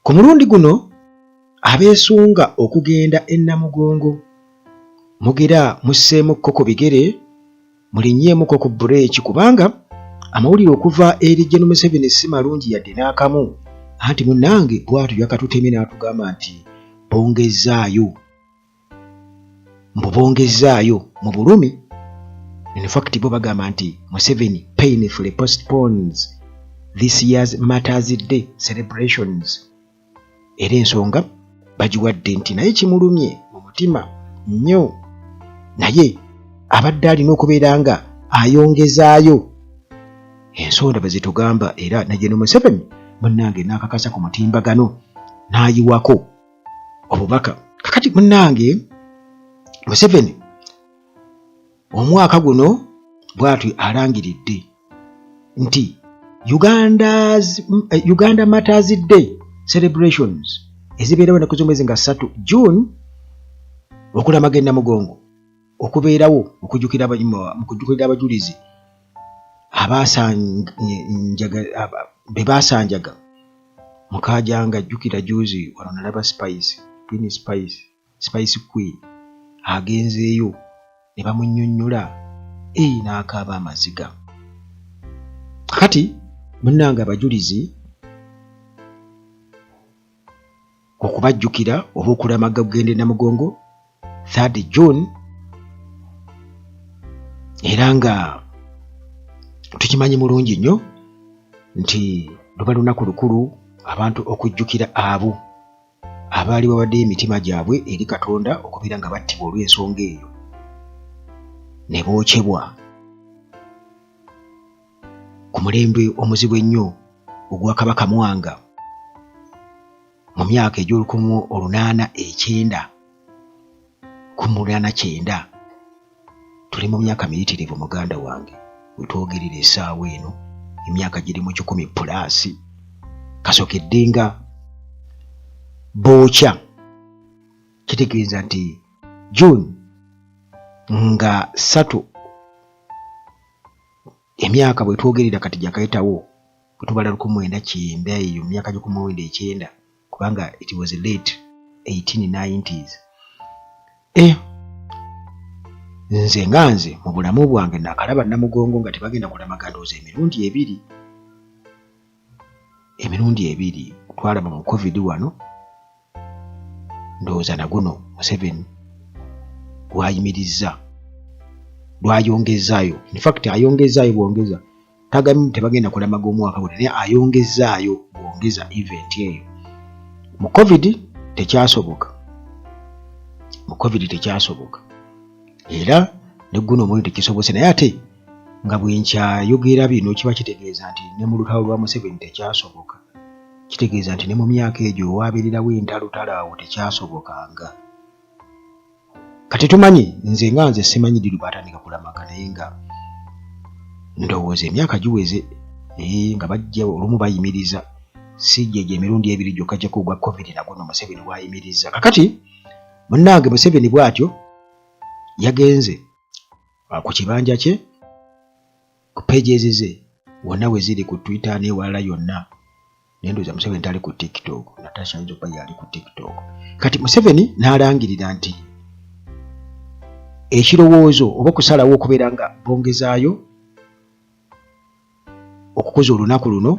Ku mulundi guno abeesunga okugenda e Namugongo mugira musseemukko ku bigere mulinnyeemuko ku bbureeki kubanga amawulire okuva eri Gen Museveni si malungi yadde n'akamu anti munnange bwatyo yakatutemye n'atugamba nti bongezzaayo mbu bongezzaayo mu bulumi. In fact bo bagamba nti Museveni painfully postpones this year's Martyrs Day celebrations era ensonga bagiwadde nti naye kimulumye mu mutima nnyo naye abadde alina okubeera nga ayongezaayo ensonda bwe zitugamba era ne Gen Museveni munnange n'akakasa ku mutimbagano n'ayiwako obubaka. Kakati munnange Museveni omwaka guno bwatyo alangiridde nti Uganda Martyrs Day celebrations ezibeerawo ennaku z'omwezi nga 3 June okulamaga e Namugongo okubeerawo okujjukira mu kujjukira abajulizi be baasanjaga Mukaajanga. Jjukira juzi wano nalaba Spice Queen, Spice Queen agenzeeyo ne bamunnyonnyola ee n'akaaba amaziga. Kakati munnange abajulizi okubajjukira oba okulamaga okugenda e Namugongo 3rd June era nga tukimanyi mulungi nnyo nti luba lunaku lukulu abantu okujjukira abo abaali bawaddeyo emitima gyabwe eri Katonda okubeera nga battibwa olw'ensonga eyo ne bookyebwa ku mulembe omuzibu ennyo ogwa Kabaka Mwanga mu myaka egy'olukumu olunaana ekyenda ku munaana kyenda. Tuli mu myaka miyitirivu muganda wange wetwogerera essaawa eno, emyaka giri mu 100 plus kasokedde nga bookya. Kitegeeza nti June nga 3 emyaka bwe twogerera kati gyakayitawo bwe tubala 1990 eyo mu myaka gy'oku 90 kubanga it was late 1890s. Nze nga nze mu bulamu bwange nakalaba Namugongo nga tebagenda kulamaga ndowooza emirundi ebiri twalaba mu COVID wano, ndowooza na guno Museveni lwayimirizza lwayongezzaayo. In fact ayongezzaayo bwongeza, tagambye tebagenda kulamaga omwaka guno naye ayongezzaayo bwongeza event eyo. Mu COVID tekyasoboka, mu COVID tekyasoboka era ne guno omulundi tekisobose. Naye ate nga bwe nkyayogera bino kiba kitegeeza nti ne mu lutalo lwa Museveni tekyasoboka, kitegeeza nti ne mu myaka egyo ewaabeererawo entalotalo awo tekyasobokanga. Kati tumanyi, nze nga nze simanyi ddi lwe baatandika kulamaga naye nga ndowooza emyaka giweze nga bajja olumu bayimiriza, si gyegyo emirundi ebiri gyokka gyokka ogwa COVID na guno Museveni lwayimiriza. Kakati munnange Museveni bw'atyo yagenze ku kibanja kye ku pages ze wonna we ziri ku Twitter n'ewalala yonna, naye ndowooza Museveni tali ku TikTok. Natasha ayinza okuba yali ku TikTok. Kati Museveni n'alangirira nti ekirowoozo oba okusalawo okubeera nga bongezaayo okukuza olunaku luno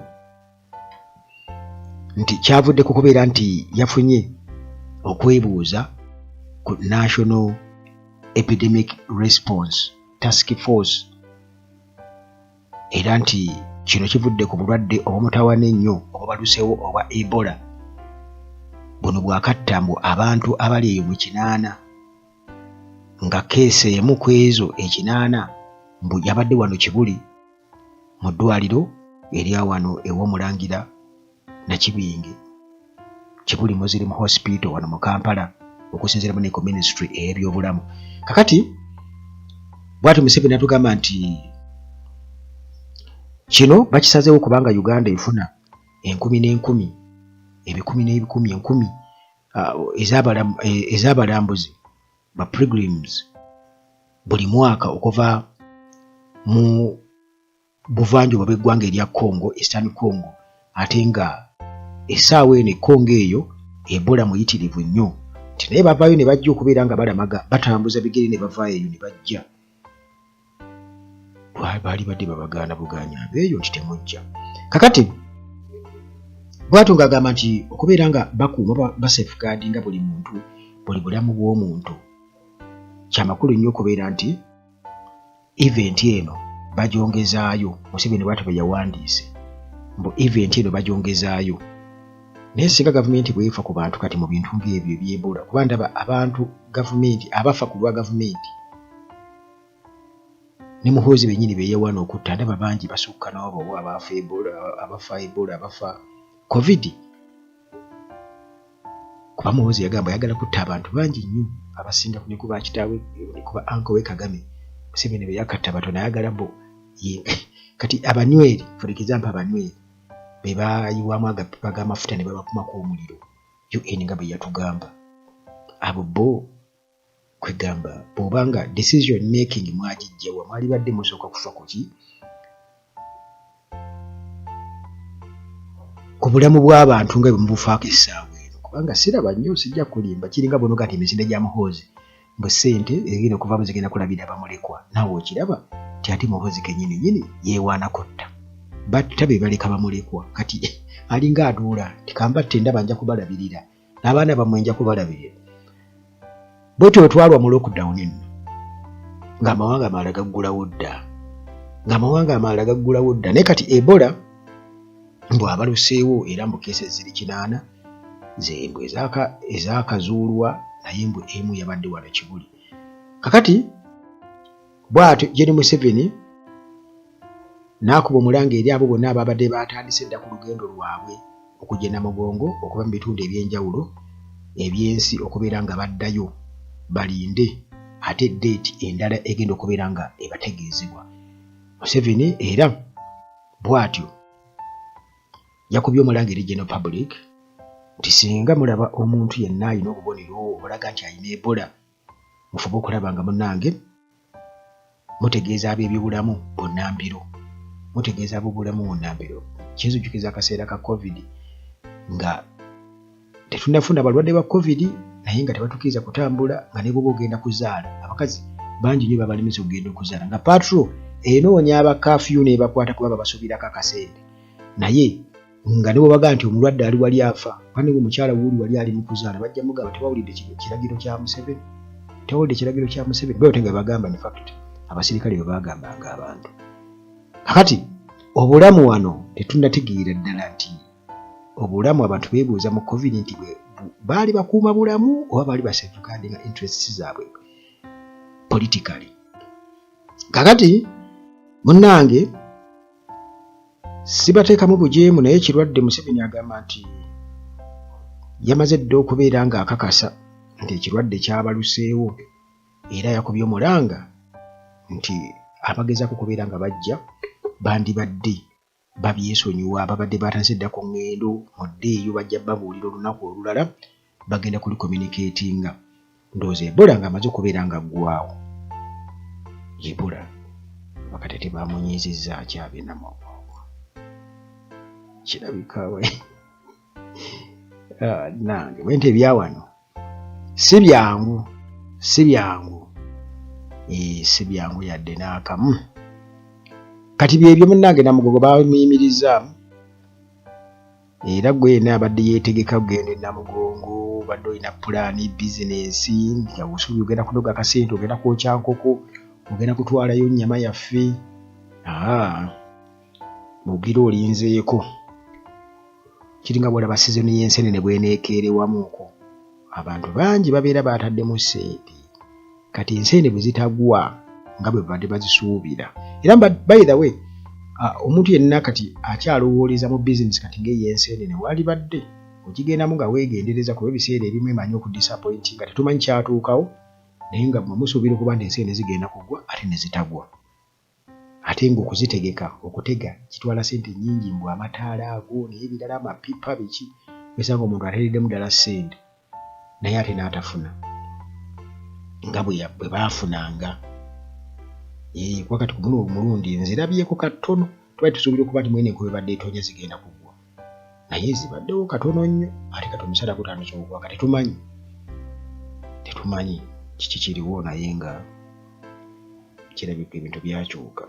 nti kyavudde ku kubeera nti yafunye okwebuuza ku National Epidemic Response Task Force era nti kino kivudde ku bulwadde obumutawaana ennyo obubaluseewo obwa Ebola buno bwakatta mbu abantu abali eyo mu 80 nga case emu ku ezo 80 mbu yabadde wano Kibuli mu ddwaliro erya wano ew'Omulangira Nakibinge, Kibuli Muslim Hospital wano mu Kampala, okusinziira mu neko ministry ey'ebyobulamu. Kakati bw'atyo Museveni atugamba nti kino bakisazeewo kubanga Uganda efuna enkumi n'enkumi, ebikumi n'ebikumi, enkumi ez'abalambuzi ba pilgrims buli mwaka okuva mu buvanjuba bw'eggwanga erya Congo, Eastern Congo, ate nga Essaawa eno e Congo eyo Ebola muyitirivu nnyo nti naye bavaayo ne bajja okubeera nga balamaga batambuza bigere ne bavaayo eyo ne bajja baali badde babagaana bugaanyi abeeyo nti temujja. Kakati bwatyo ng'agamba nti okubeera nga bakuuma basafeguardinga buli muntu buli bulamu bw'omuntu kyamakulu nnyo okubeera nti event eno bagyongezaayo. Museveni bwatyo bwe yawandiise mbu event eno bagyongezaayo. Naye singa gavumenti bwefa ku bantu kati mu bintu ng'ebyo eby'Ebola, kuba ndaba abantu gavumenti abafa ku lwa gavumenti ne Muhoozi bennyini beyewaana okutta, ndaba bangi basukka n'abo abafa Ebola, abafa Ebola, abafa COVID. Kuba Muhoozi yagamba ayagala kutta abantu bangi nnyo abasinga ne ku ba kitaawe ne ku ba uncle we Kagame. Museveni bwe yakatta batono ayagala bo ye kati abanyweri, for example abanyweri be bayiwamu agapipa g'amafuta ne babakumako omuliro UN nga bwe yatugamba abo bo kwegamba bw'oba nga decision making mwagijjawa mwalibadde musooka kufa kuki ku bulamu bw'abantu nga bwe mubufaako essaawa eno kubanga siraba nnyo sijja kulimba kiringa bwonoga nti emisinde gya Muhoozi mbu ssente ezigenda okuvaamu zigenda kulabira bamulekwa naawe okiraba nti ate Muhoozi kennyini nnyini yeewaana kutta batta be baleka bamulekwa kati alinga aduula nti kambatte ndaba nja kubalabirira n'abaana bammwe nja kubalabirira. Bwetyo bwe twalwa mu lockdown nno ng'amawanga amalala gaggulawo dda ng'amawanga amalala gaggulawo dda naye kati Ebola mbu abaluseewo era mbu keesi ziri 8 ze mbu ezaakazuulwa naye mbu emu yabadde wano Kibuli. Kakati bw'atyo Gen Museveni n'akuba omulanga eri abo bonna ababadde baatandise edda ku lugendo lwabwe okujja e Namugongo okuva mu bitundu eby'enjawulo eby'ensi okubeera nga baddayo balinde ate ddeeti endala egenda okubeera nga ebategeezebwa. Museveni era bw'atyo yakubye omulanga eri General Public nti singa mulaba omuntu yenna alina obubonero obulaga nti alina Ebola mufube okulaba nga munnange mutegeeza ab'ebyobulamu bunnambiro mutegeeza ab'obulamu bunnambiro. Kinzijjukiza akaseera ka covid nga tetunnafuna balwadde ba covid naye nga tebatukkiriza kutambula nga ne bw'oba ogenda kuzaala abakazi bangi nnyo babalemesa okugenda okuzaala nga patro enoonya abakafiyu n'ebakwata kuba babasuubirako akasente naye nga ne bwebaga nti omulwadde ali wali afa oba ne omukyala wuuli wali ali mu kuzaala bajja mugamba tebawulidde kiragiro kya Museveni tebawulidde kiragiro kya Museveni bwe nga bagamba in fact abasirikale bwe bagambanga abantu. Kakati obulamu wano tetunnategeera ddala nti obulamu abantu beebuuza mu covid nti baali bakuuma bulamu oba baali basafeguardinga interests zaabwe politically. Kakati munnange sibateekamu bujeemu naye ekirwadde Museveni agamba nti yamaze dda okubeera ng'akakasa nti ekirwadde kyabaluseewo era yakubye omulanga nti abagezaako okubeera nga bajja bandibadde babyesonyiwa ababadde batandise dda ku ŋŋendo muddeeyo bajja babuulira olunaku olulala bagenda kuli communicatinga ndowooza Ebola ng'amaze okubeera nga ggwawo Ebola bakatete bamunyiizizza akyabye Namugongo kirabika we ah, nange bwenti ebyawano si byangu si byangu eh, si byangu yadde n'akamu kati byebyo munnange Namugogo bamuyimirizaamu Era gwe yenna abadde yeetegeka kugenda e Namugongo, obadde olina pulaani, bizinensi, nga osuubira ogenda kunoga akasente, ogenda kwokya nkoko, ogenda kutwalayo nnyama yaffe, aa ogira olinzeeko. Kiringa bw'olaba sizoni y'ensenene bw'eneekeerewamuuko, abantu bangi babeera baataddemu ssente. Kati ensenene bwe zitagwa nga bwe babadde bazisuubira era by the way omuntu yenna kati akyalowooleza mu bizinesi kati ng'ey'ensenene walibadde ogigendamu nga weegendereza kuba ebiseera ebimu emanyi okudisappointinga nga tetumanyi kyatuukawo naye nga mwe musuubira okuba nti ensenene zigenda kugwa ate ne zitagwa. Ate ng'okuzitegeka okutega kitwala ssente nnyingi mbu amataala ago n'ebirala amapipa biki wesanga omuntu ateereddemu ddala ssente naye ate n'atafuna nga bwe baafunanga. Eeh kuba kati ku guno omulundi nzirabyeko katono tubadde tusuubira okuba nti mweno enkuba ebadde etonnya zigenda kugwa. Naye zibaddewo katono nnyo, ate kati omusana gutandise okwaka, tetumanyi tetumanyi kiki kiriwo, naye nga kirabika ebintu byakyuka.